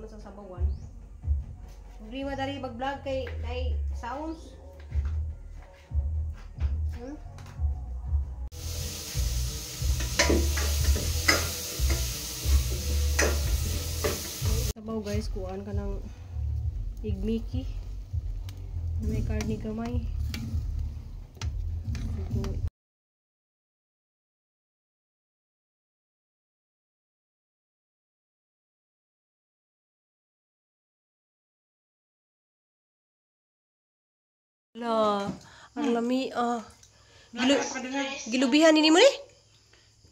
Naman sa sabawan. Problema dari pag-vlog kay nay sounds. Sabaw guys, kuan ka ng igmiki. May karne gamay. La, ang lami ah. Gilubihan nini mo ni?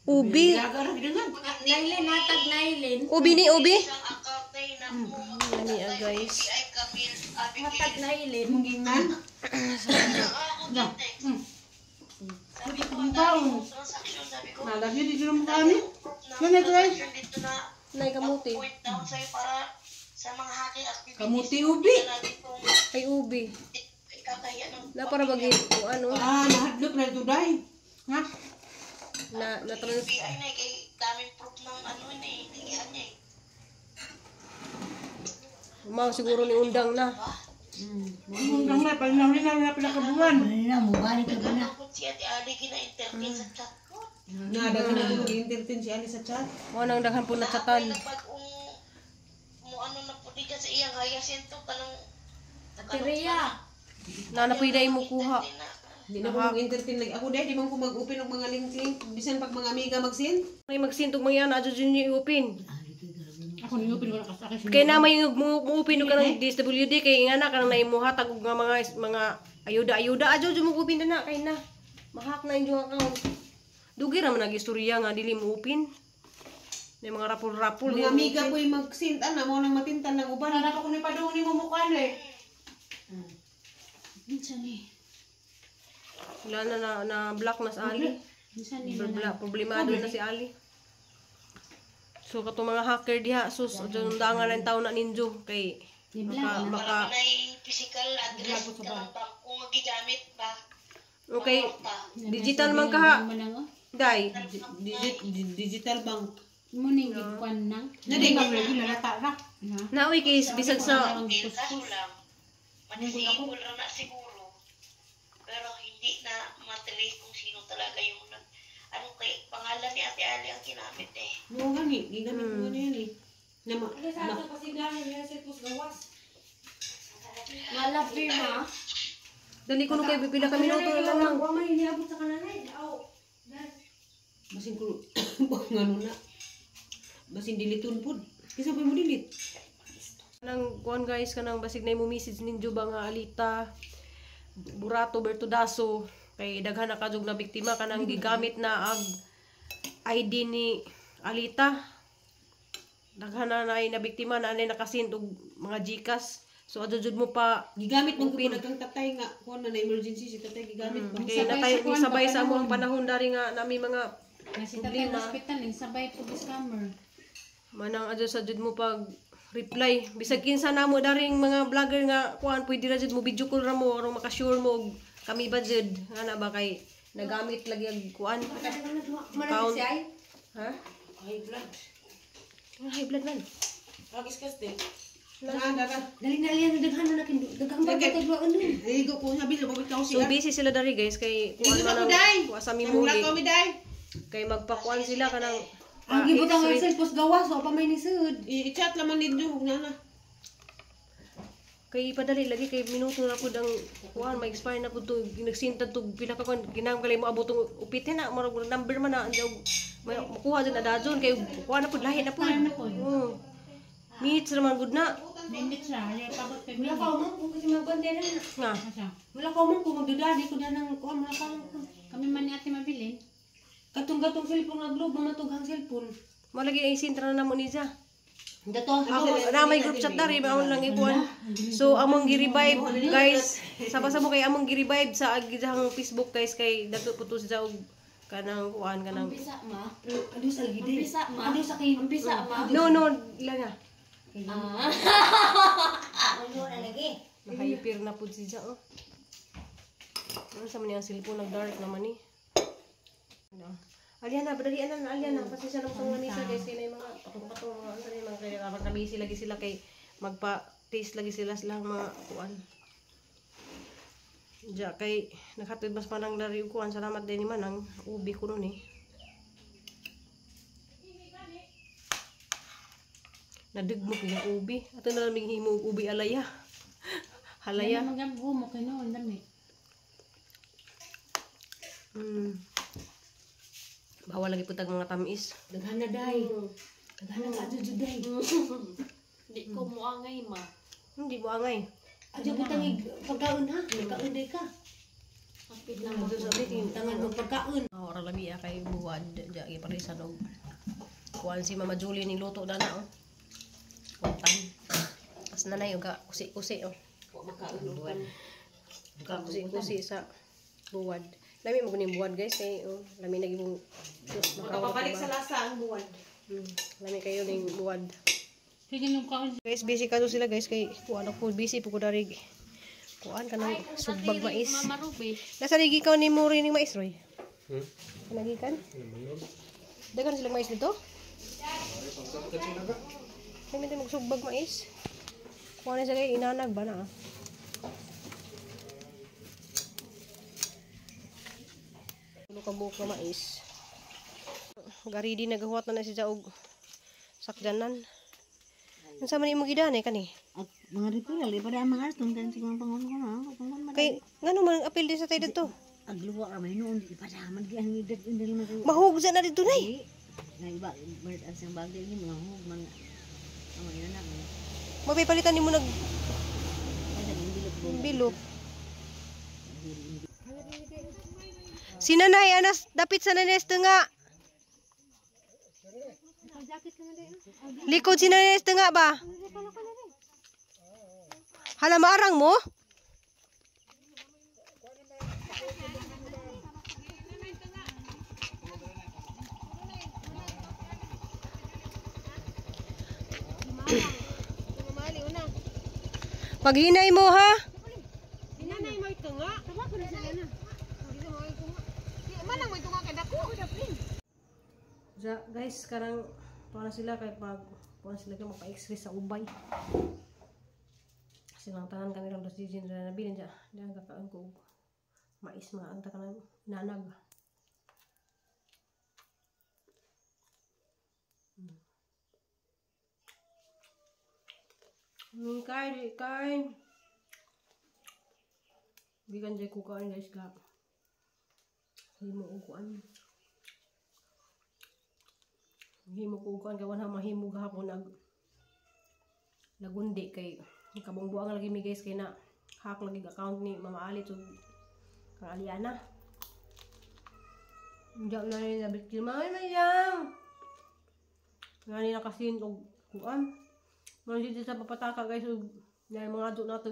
Ubi. Nailin, natag nailin. Ubi ni ubi. Lami ah guys. Natag nailin. Nay kamuti. Kamuti ubi. Ay ubi. Na para bagi ano. Ah, nahadlok na ito day. Ha? Na na trans FBI na kay daming proof ng ano ni niya eh. Mau siguro ni undang na. Undang na panahon na pila ka buwan. Takot si Ate Ali gina-entertain sa chat ko. Na daghan na ko entertain si Ali sa chat. Mo nang daghan po na chatan. Bagong mo ano na po di sa iyang hayasinto kanang Ate Na napiday mo kuha. Di na ko mag-entertain lagi ako day, di man ko mag-open og mga link-link bisan pag mga amiga mag-send. May magsintog mga yan, adyo dyan yung i-open. Ako ni open wala ka sa akin. Kay na may mo-open og kanang DSWD kay nga na kanang naimuhatag og nga mga ayuda-ayuda adyo dyan mo open na na kay na. Mahak na inyong account. Dugi ra man nag-istorya nga dili mo open. May mga rapol-rapol. Mga amiga ko yung mag-send ana mo nang matintan ng uban. Ana pa ko ni padung ni mo mukha eh. Wala na na block na si Ali. Problemado na si Ali. So katong mga hacker diha sus adyo undangan lang taon na ninyo kay maka may physical address ka ng bangko nga gigamit ba. Okay, digital man kaha. Day, Digital bank. Muning gikuan nang. Na di ka regular lata ra. Naoy kay bisag sa Kaso lang, ma-disable ra na siguro. Pero hindi na matrace kung sino talaga yung nag anong kay pangalan ni Ate Ali ang ginamit eh. Mo gani, gigamit mo gani yan eh. Na ma, Wala firma. Dali ko no kay pipila ka minuto na lang. Basin ko ngano na. Basin diliton pud. Kinsa pa mo delete? Kanang kuan guys, kanang basig na mo message ninyo ba nga Alita Burato Bertudaso kay daghan na kadug na biktima kanang gigamit na ag ID ni Alita. Daghan na nay na biktima na anay nakasend og mga GCash. So adyo jud mo pa Gigamit man ko kang tatay nga kuan na emergency si tatay gigamit ba. Kay natay ni sabay sa among panahon dari nga nami mga Kasi tatay hospital eh, sabay po scammer. Manang adyo sa jud mo pag reply bisag kinsa namo daring mga vlogger nga kuan pwede ra jud mo video call ra mo aron makasure mo og kami ba jud nga na ba kay nagamit lagi ang kuan account. Ha? High blood. High blood man. Agis kaste. Na dara. Dali na liyan daghan na kin daghan ba kay ano. Ligo ko sabi sa babit ako So siya. busy sila dari guys kay kuan Ligo man sa ang kuday. kuha sa mimuli. Wala ko mi day. Kay magpakuan sila kanang Ang gibutang ang cellphone gawas o pa may nisud. I-chat laman ninyo ug nana. Kay ipadali lagi kay minuto na pud ang kuan ma-expire na pud to nagsintad to pila ka kuan ginahanglan mo abot tong upitin na murag number man na andiyan makuha dyan na dajon kay kuan na pud lahi na pud. Oo. Minutes ra man gud na. Minutes ra, ayaw pabot kay Wala ka man kung kasi magkonte na. Nga. Asa? Wala ka man kung magdudadi ko na ng kuan wala ka man. Kami man ni Ate mabilin. Katong-gatong cellphone nga globe mamatughang cellphone. Mo lagi ay sintra na namo ni Ja. Dato. Ako na may group chat dari maon lang ikuan. So among gi-revive guys, saba-sabo kay among gi-revive sa agidahang Facebook guys kay dagko po to sa og kanang kuan kanang Umpisa ma. Ano sa lagi Umpisa ma. Ano sa kay Umpisa ma. No no lang ah. Ano na lagi? Nakaipir na pud si Ja oh. Ano sa man ang cellphone nag dark naman ni. Ano? Aliana, badalian na, aliana. Pasensya na mo sa mga misa guys. Kaya na yung mga patong-patong mga ano yung mga kaya kapag nabisi lagi sila kay magpa-taste lagi sila silang mga kuan. Diya kay nakatid mas manang dari kuan. Salamat din ni Manang. Ubi ko nun eh. Nadigmo ko yung ubi. Ato na lang himo ubi alaya. Halaya. Mga mo kay noon dami. Bawal lagi putag mga tamis. Daghan na day. Daghan na ka adyo day. Di ko muangay ma. Hindi mo angay. Adyo butang pagkaon ha. Pagkaon day ka. Kapit na Adyo sa bitin. Tangan mo pagkaon. Ora lami ah, kay buwad diya giparisan og kuan si Mama Julie ning luto na na oh. Utan. As nanay og kusi-kusi oh. Wa makaon buwan. Kusi-kusi sa buwad. Lami mo kuning buwad guys kay oh, lami na gimong Makapabalik sa lasa ang buwan. Lami kayo ning buwad. Sige nung kaon. Guys, busy ka sila guys kay kuan ako busy po ko dari. Kuan kanang sugbag mais. Mama Ruby. Nasa rigi ka ni Mori ning mais Roy? Kanagikan? Dagan silang mais dito? Kami tayo magsugbag mais. Kuha na siya kay inanag ba na ah. Tulo ka buok na mais. Garidi nagahuwat na na siya og sakjanan. Unsa man imong gidan eh kani? At mga referral, iba na ang mga arton, tayo siguro ang pangulo ko na. Kay ngano man apil di sa tayo dito? Agluwa ka may noon, iba na man ang edad hindi naman ko. Mahugsa na dito nay. Na iba, bird as ang bagay ni mga hug man. Ang mga anak mo. Mapipalitan nimo nag Ay, naging bilog ko. bilok. Si nanay anas dapit sa nanay nga. Likod si nanay nga ba? Hala maarang mo? Paghinay mo ha? Ja, guys, karang tuwa na sila kay pag tuwa sila kay mapa-x-ray sa ubay. Silang tanan kami lang dos dijin na nabilin ja. Diyan kakaon ko og mais mga anta kanang nanag. Kay kay. Gikan jay kukaan guys ka. Himo og kuan. Himo ko kuan kay wala mahimo gahapon nag lagundi kay kabongbuang lagi mi guys kay na hack lagi account ni Mama Ali ug kang Aliana. Diyan na rin na biktima ay mayang. Ngani nakasin og kuan. Mga dito sa papataka guys ug na mga do nato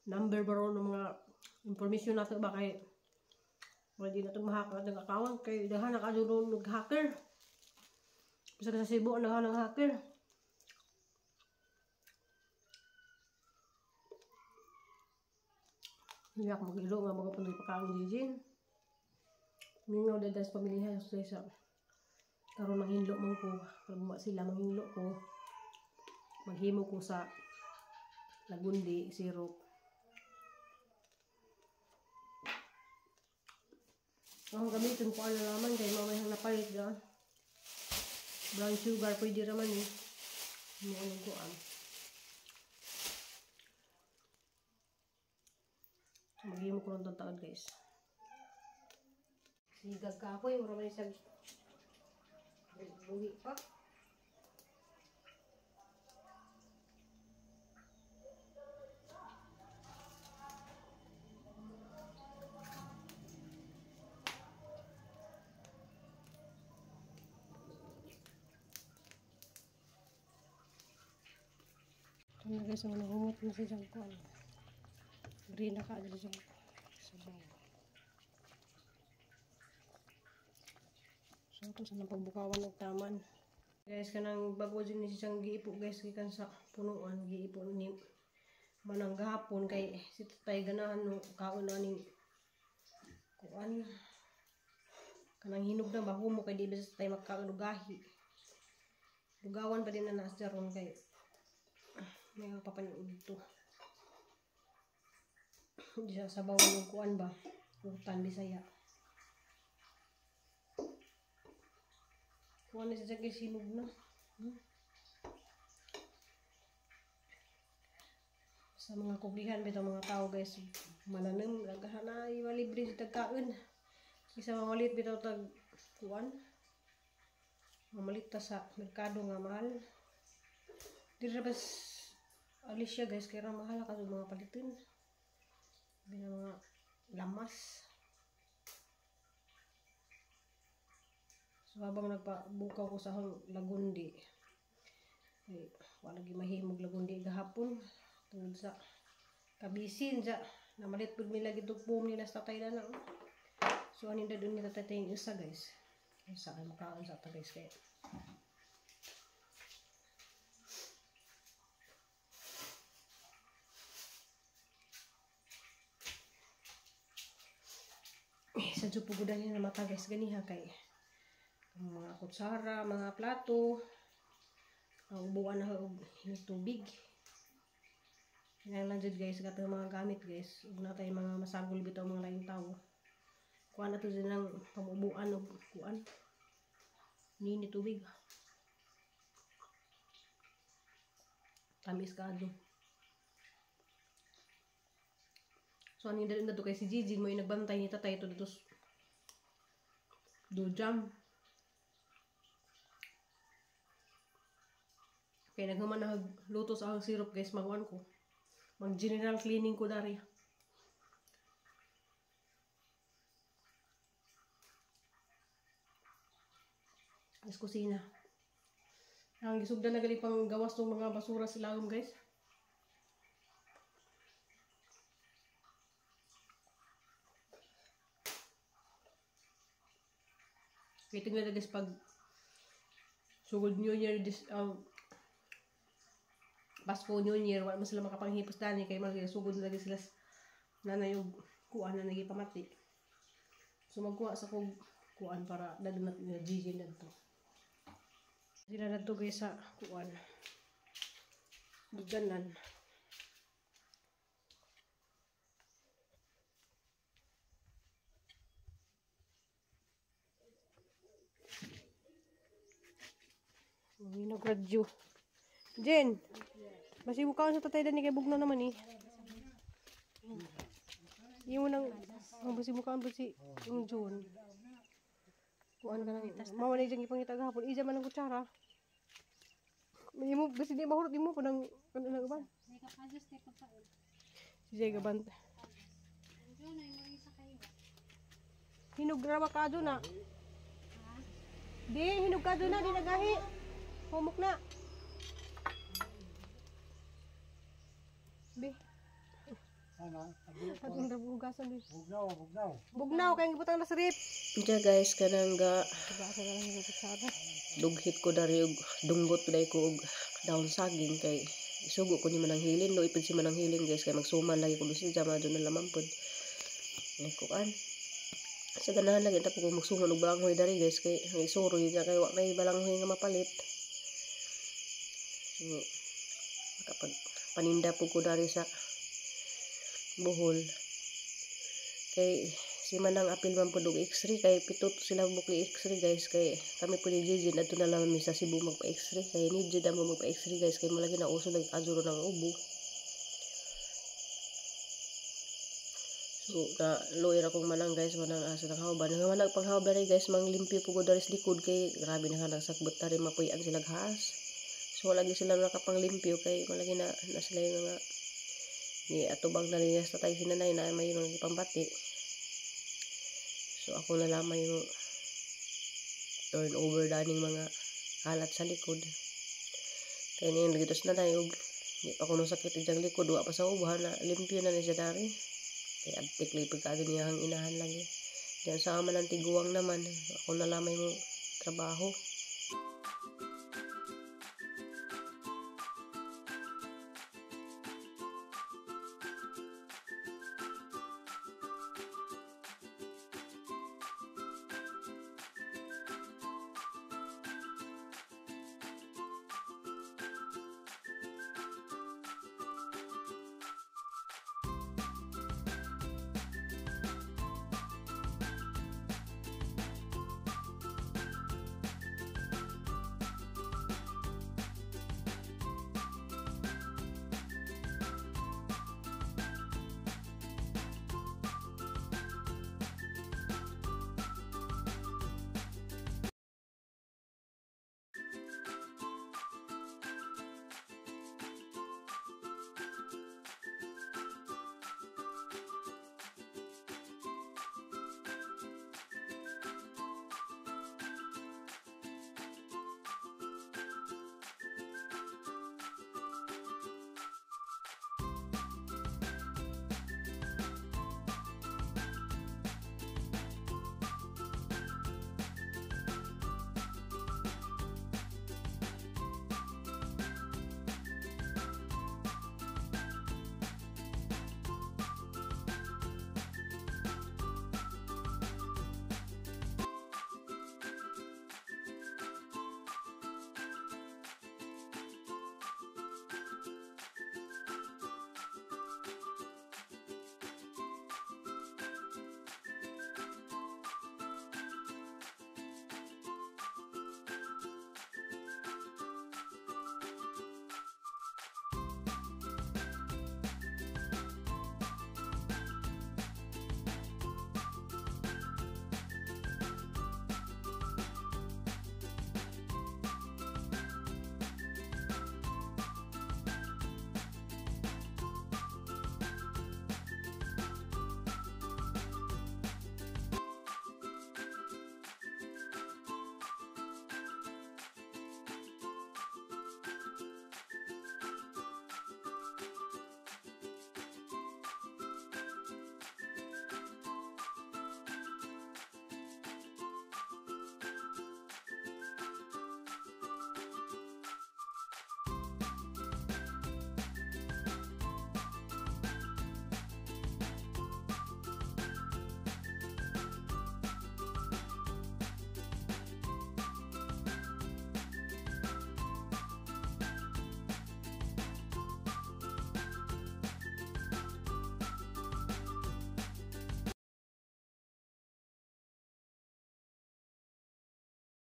number baro ng mga information nato ba kay wala di na itong mahack ang account kay daghan na kadto nag-hacker. Bisag sa Cebu ang daghan ng hacker. Hindi ako mag-ilo nga mga pandoy pakaon Jijin. Mingaw dahil sa pamilya sa karon manghinlo man ko, karon sila manghinlo ko. Maghimo ko sa lagundi syrup. Ang gamitin ko ano naman kay mamay ang napalit ga. Brown sugar pwede raman eh. Mo ang kuan. Maghimo ko ng taon guys. Sigag ka ako eh, mura man isag buhi pa. Ito na guys, ang nahumot na siya dyan ko. Green na ka dyan sabaw. So ito sa pagbukawan ng taman. Guys, kanang bago din ni siyang giipo guys, gikan sa punuan, giipo ni manang gahapon kay si tatay ganahan no kaon na ning Kuan. Kanang hinog na ba humo kay di ba sa tayo magkalugahi. Lugawan pa din na nasa ron kay may papanood dito. Di sa sabaw ng kuan ba? Utan Bisaya. Kuan na siya kay sinog na. Sa mga kublihan bitaw mga tao guys, mananem lagahan na libre sa tagkaon. Isa mamalit bitaw tag kuan. Mamalit ta sa merkado nga mahal. Diri ra bas Alicia guys kay ra mahal ka mga palitin. Bina mga lamas. So habang nagpabukaw ko sa akong lagundi. Ay, wala lagi mahimog lagundi gahapon tungod sa kabisin sa namalit pud mi lagi tugpom nila sa tatay na. So anin na dun nila tatay yung isa guys. Isa kay makaon sa ta guys kay. Sa pugudan niya na mata guys ganiha kay ang mga kutsara, mga plato, ang ubuan na og tubig. Yan lang jud guys katong mga gamit guys. Ug na tay mga masagol bitaw mga laing tawo. Kuan na to din ang pangubuan og kuan. Nini tubig. Tamis kaadto. So aning dali na to kay si Gigi mo yung nagbantay ni tatay to dito. Do jam. Kaya naghuman na luto sa akong syrup guys, magwan ko. Mag general cleaning ko dari. As kusina. Ang gisugdan na gali pang gawas ng mga basura sa lagom guys. Kaya tingnan na guys pag sugod New Year this, Pasko New Year, wala man sila makapanghipos dani kay mga sugod na lagi sila nanay og kuan na nagi pamati. So magkuha sa kog kuan para dadon natin na Gigi na to. Sila na to guys sa kuan. Duganan. Hinog radyo. Jen, basi bukaon sa tatay dani kay bugno naman eh. Imo nang basi bukaon po si yung June. Kuan ka nang mao na ijang ipangita gahapon. Ija man ang kutsara. Imo basi di mahurot imo kunang kanang uban. Si Jay gabant. Hinog ra ba ka na? Di hinog ka na di nagahi. Humok na. Bi. Atong hugasan bi. Bugnaw, bugnaw. Bugnaw kay gibutang na sa rip. Diya guys kanang ga dughit ko dari og dunggot dai ko og daon saging kay isugo ko ni manang hilin no ipid si manang hilin guys kay magsuman lagi ko bisin jama do na lamang pod. Ay kuan. Sa ganahan lagi ta ko magsuman og balanghoy dari guys kay ang isuro yun kay wa may balanghoy nga mapalit. So, kapag paninda po ko dari sa Bohol kay si Manang apil man pud og x-ray kay pito sila buki x-ray guys kay kami pud ni Gigi adto na lang mi sa Cebu magpa x-ray kay ni jud amo magpa x-ray guys kay mo lagi na uso lagi kajuro ng ubo. So na lawyer akong manang guys manang asa nang hawban nga manang panghawban guys manglimpyo pud ko dari sa likod kay grabe na kanang sakbot tari mapuy-an sila ghas. So lagi sila nakapanglimpyo kay malagi na sila yung mga ni atubang na linya sa tatay sinanay na may mga ipambati. So ako na lamang yung turn over daning mga kalat sa likod. Kaya niya yung lagi tos nanay og di pa kuno sakit ijang likod wa pa sa ubo na limpyo na ni siya dari. Kay abtik lagi pagkaado niya ang inahan lagi. Diyan sa ama ng tiguang naman ako na lamang yung trabaho.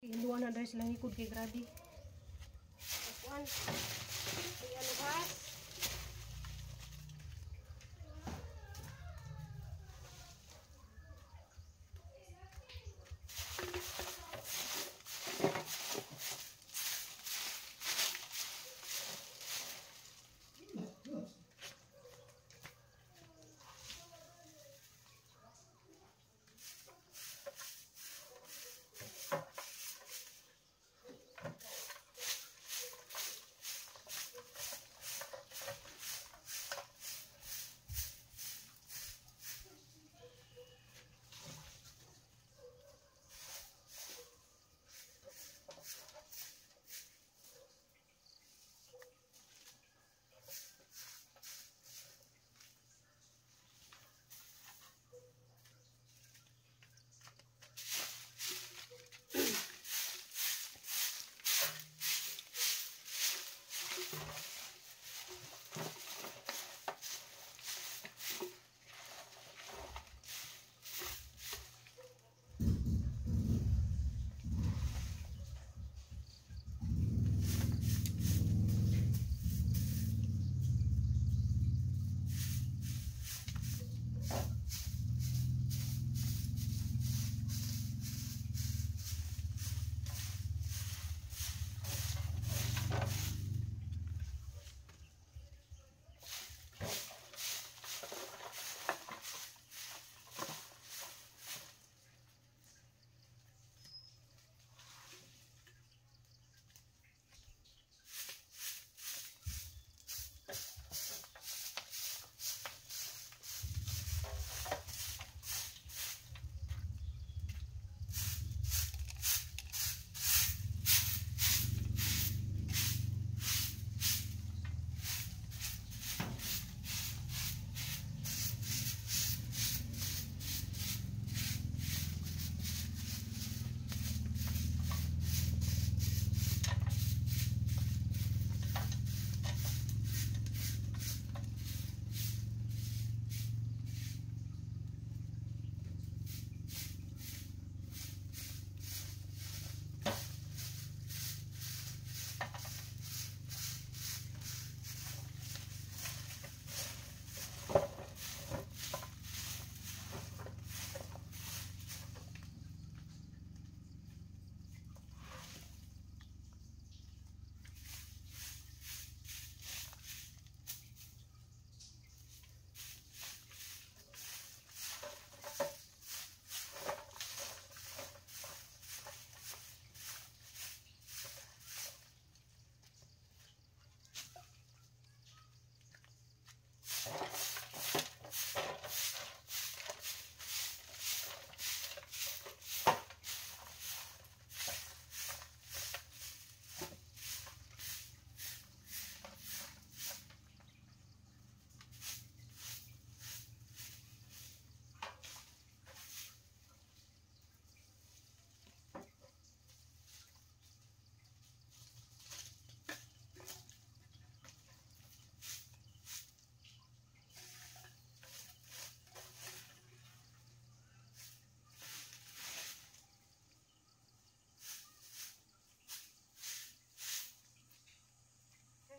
Hinduan na dahil silang ikod kay grabe. Kuan. Ay ano ba?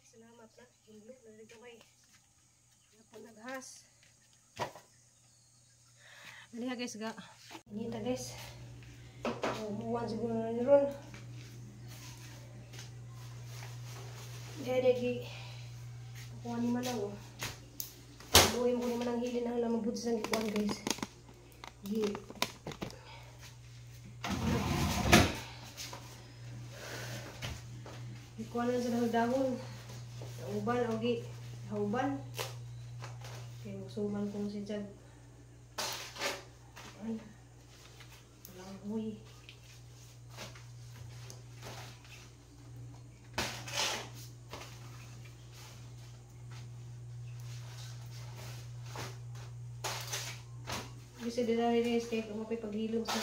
Salamat na. Hinlo na rin kamay. Ako naghas. Dali ha guys ga. Inita guys. Umuwan siguro na ni ron. Dede gi. Kuha ni manang oh. Buhay mo ni manang hilin ang lamang buds ang gikuan guys. Gi. Gikuan na sa dahon. Uban o gi hauban. Kay musuman kong si Jag. Ay. Walang huy. Bisa din na rin guys kay kumapay paghilom sa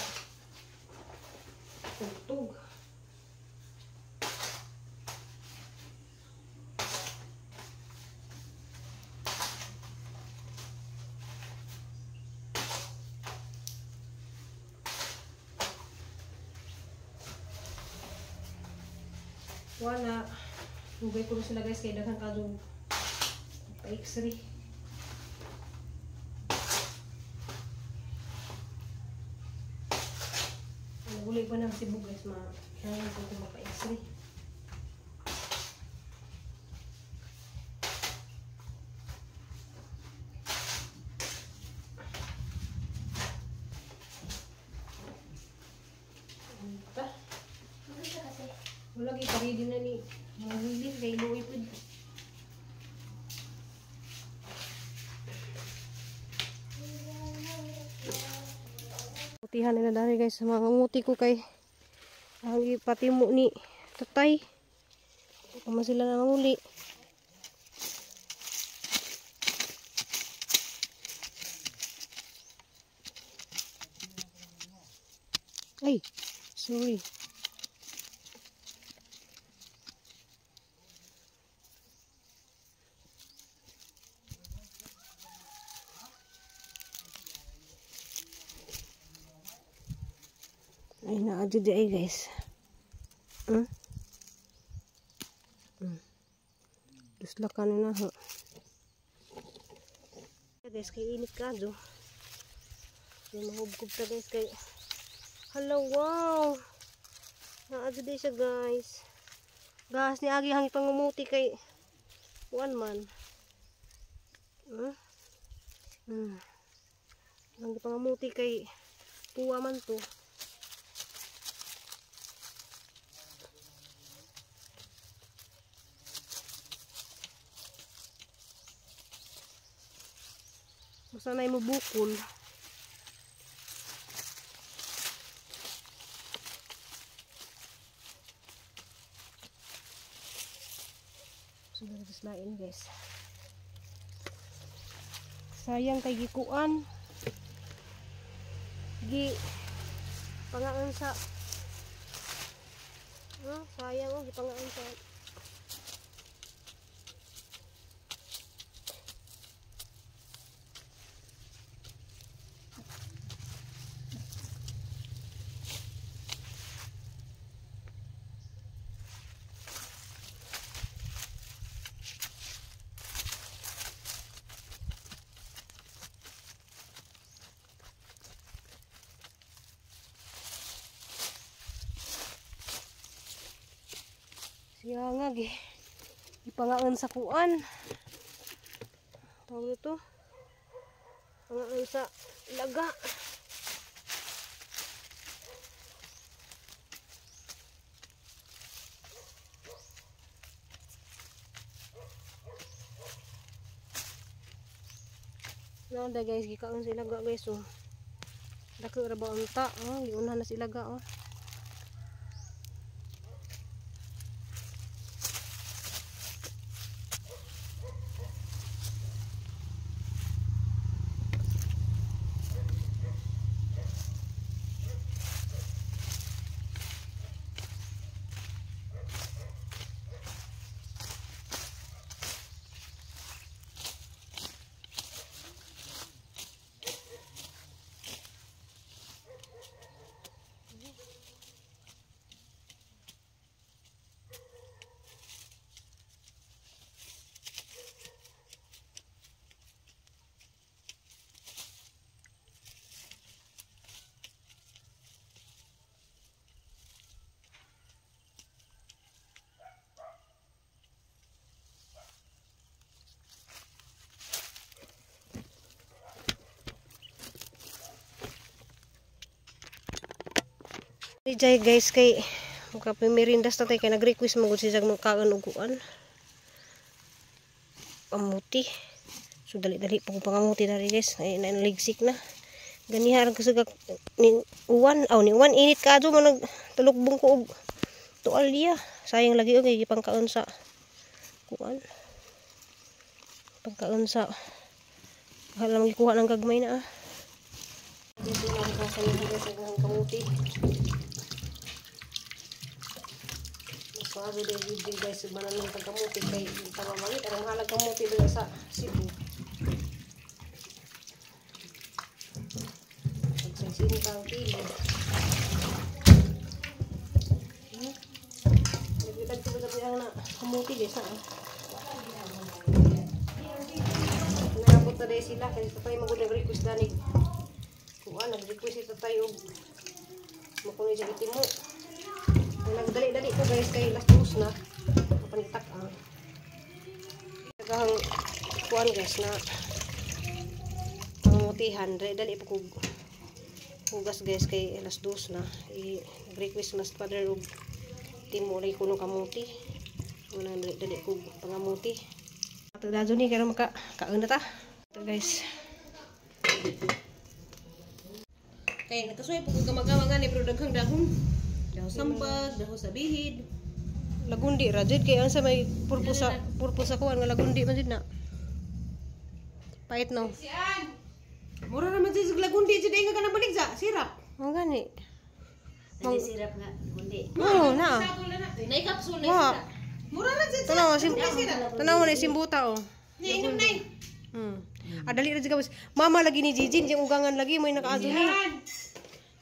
tugtog. Wala. Ugay ko sila guys kay daghan kadto pa x-ray. Naguli pa ng Cebu guys, ma kailangan ko kung mapa-x-ray. Ta. Wala gyud ka-ready na ni Mawili kay luoy pud. Putihan na dari guys sa mga muti ko kay ang ipatimo ni tatay. Kuma sila na manguli. Ay, sorry. Ay, naadyo di ay guys. Dusla ka na ha. Guys, kay init ka do. Kay mahubkob ta guys kay. Hala, wow. Naadyo di siya guys. Gas ni agi hangi pangumuti kay kuan man. Hangi pangamuti kay tuwa man to. Sanay mo bukol. Sunod sa lain guys. Sayang kay gikuan. Gi pangaan sa sayang oh gipangaan sa siya nga ipangaan sa kuan. Tawag nito. Pangaan sa laga. Nada guys, gikaon sa ilaga guys oh. Dako ra ba unta? Oh, giunahan na sa ilaga oh. Jay guys kay makapimirindas tatay kay nag-request mo gud si jag makaon og kuan kamuti. So dali-dali pa ko pangamuti dari guys, ay naligsik na. Ganiha ra kusog ni uwan, aw ni uwan init kaadto man nagtalukbong ko og tuwalya. Sayang lagi og gipangkaon sa kuan. Pangkaon sa hala magikuha ng gagmay na ah. Dito na ako sa inyo guys ang kamuti. Sabi din video guys, manan ng kamuti kay tama mangit ang mahalag kamuti dito sa Cebu. Pagsisin ka ang kilo. Nagdagdag ko sa Kamuti guys ah. Naabot na dahil sila kasi tatay magod nag-request na ni kuan, nag-request si tatay og makuno siya itimo. Nagdali-dali ko guys kay last dos na panitak ang daghang kuan guys na pangmutihan. Dali pa kog hugas guys kay alas 2 na. I-request mas father og timo lagi kuno kamuti. Una dali kog pangamuti. Ato dajo ni karon maka kaon na ta. Ito guys. Kay nakasuway po kung gamagawa nga ni pero daghang dahon. Dahon sambag, dahon sa bihid. Lagundi ra jud kay ang sa may purpose sa kuan nga lagundi man jud na. Pait no. Sian. Mura ra man jud lagundi jud ay nga kanang balik sa sirap. Ang gani. Hindi sirap nga, kundi. Oo na. Nay kapsula Wa. Mura ra jud. Tanaw sim tanaw na simbuta oh. Niinom nay. Adali ra jud ka. Mama lagi ni Jijin jing ugangan lagi may nakaadto ni.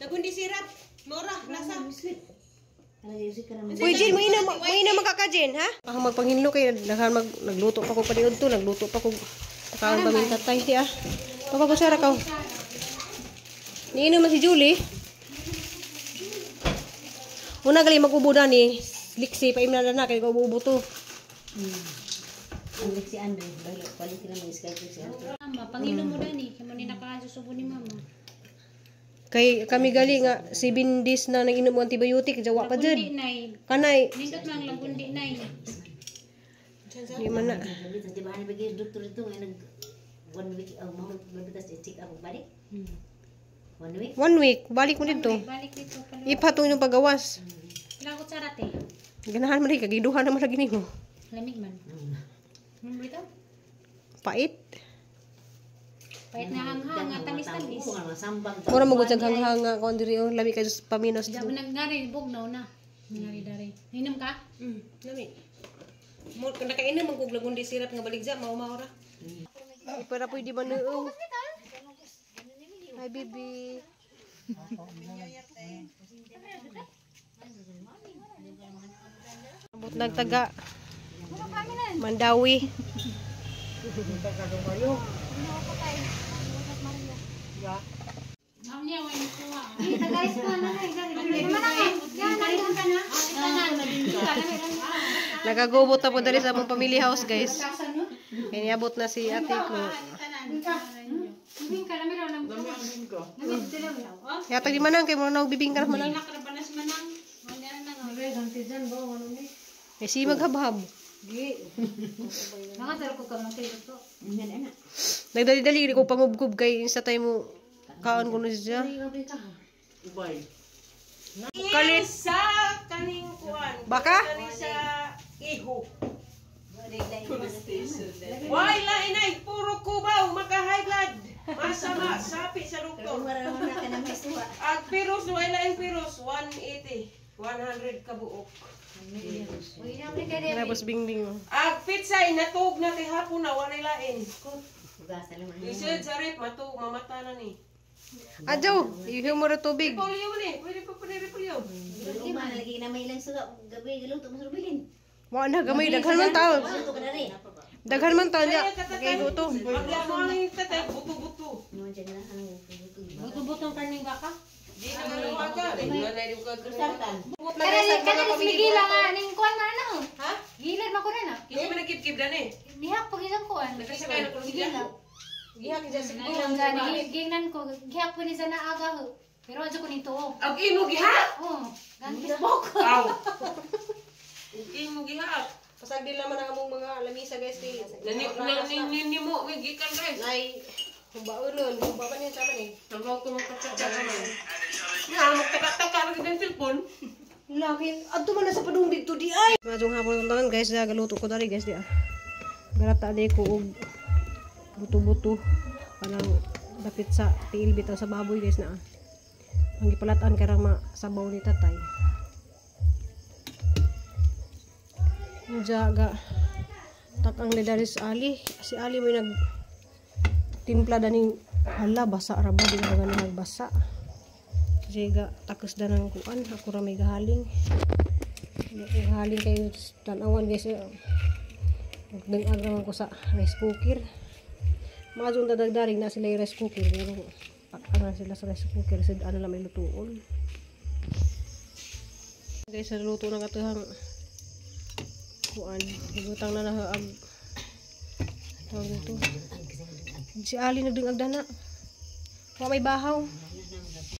Lagundi sirap. Mura lasa. Uy Jin, mo ina magkaka Jin ha? Ah, magpanghinlo kay daghan mag nagluto pa ko paniud to, nagluto pa ko kaon pa min tatay ti ah. Papa ko sara ka. Niinom man si Julie. Una gali mag-ubo ni liksi pa imna na kay ubo to. Ang si Andre, balo, palit na mag-Skype si Andre. Mama, panginom mo dani kay mo ni nakaasusubo ni mama. Kay kami gali nga 7 days na nag-inom og antibiotic, jawa pa jud. Lagundi nay. Kanay Nindot lang lagundi nay. di man na. Di ba ano bagay doktor ito nga nag 1 week oh mabitas check up balik. 1 week. 1 week balik mo dito. Balik dito pala. Ipatong yung pagawas. Lagot sa rate. Ganahan man kay giduha naman lagi nimo. Lamig man. Dito? Pait. Pait na hanghang nga tamis-tamis. Mura mo gud sa hanghang kon diri oh lami kay paminos. Diyan mo nagngari bugnaw na. Ngari dari. Ninom ka? Lami. Mo nakainom man kog lagundi sirap nga baligja mao ra. Para pwede ba noo? Hi baby. Abot nagtaga. Mandawi. Nagagubot na po dali sa among family house guys. Kaya niabot na si ate ko. Yatag di manang kay mo na bibingka na manang. Eh si maghabhab. Nagdali-dali ko pangubgob kay insta tayo mo kaon kuno siya. Kalit Sa kaning kuan. Baka? Kaning sa iho. Why lain ay puro kubaw maka high blood. Masama sapi sa doktor. Ag piros way lain piros 180, 100 ka buok. Tapos bingbing mo. Ag pitsay natug na kay hapon na walay lain. Isod sa rep matug mamata na ni. Adyo, ihiw mo ra tubig. Repolyo ni, pwede pa pa repolyo. Lagi na may ilang suga gabi galuto mo sa. Wa na gamay daghan man taon. Daghan man taon niya. Kay luto. Ang mo ang tatay buto-buto. Buto-buto ang karning baka. Di na maluwaga. Di na na di ka. Kana gila nga ning kuan man na. Ha? Gila man ko na na. Hindi man nagkip-kip dan eh. Dihak pag isang kuan. Nakasakay na ko siya. Gihak dyan sa Gingnan ko, gihak po ni sa naaga ho. Pero adyo ko nito. Ang imo gihak. Oh, gan Facebook. Aw. Ang imo gihak. Pasagdi naman ang among mga lamisa guys kay Nani nani ni mo gikan guys. Nay humbaon humba pa niya sama ni. Trabaho ko magkatsa man. Nga magtaka-taka ra gid ang cellphone. Laki, adto man na sa padung didto di ay. Majong hapon tanan guys, galuto ko dali guys di ah. Galata di ko og buto-buto kanang dapit sa tiil bitaw sa baboy guys na. Ang gipalatan karang masabaw ni tatay. Jaga takang ni Ali, si Ali may nag timpla daning hala basa ra ba di na gani nagbasa. Kasi ga takos da ng kuan, ako ra may gahaling. Halin kayo tanawan, guys. Nagdangag naman ko sa rice cooker. Maadjong dadagdaring na sila yung rice cooker. Pero pakang na sila sa rice cooker. Sa ano lang may lutuon. Guys, sa luto ng atuhang kuan. Gibutang na nahaag. Tawag dito. Si Ali nagdungag dana. Wa may bahaw.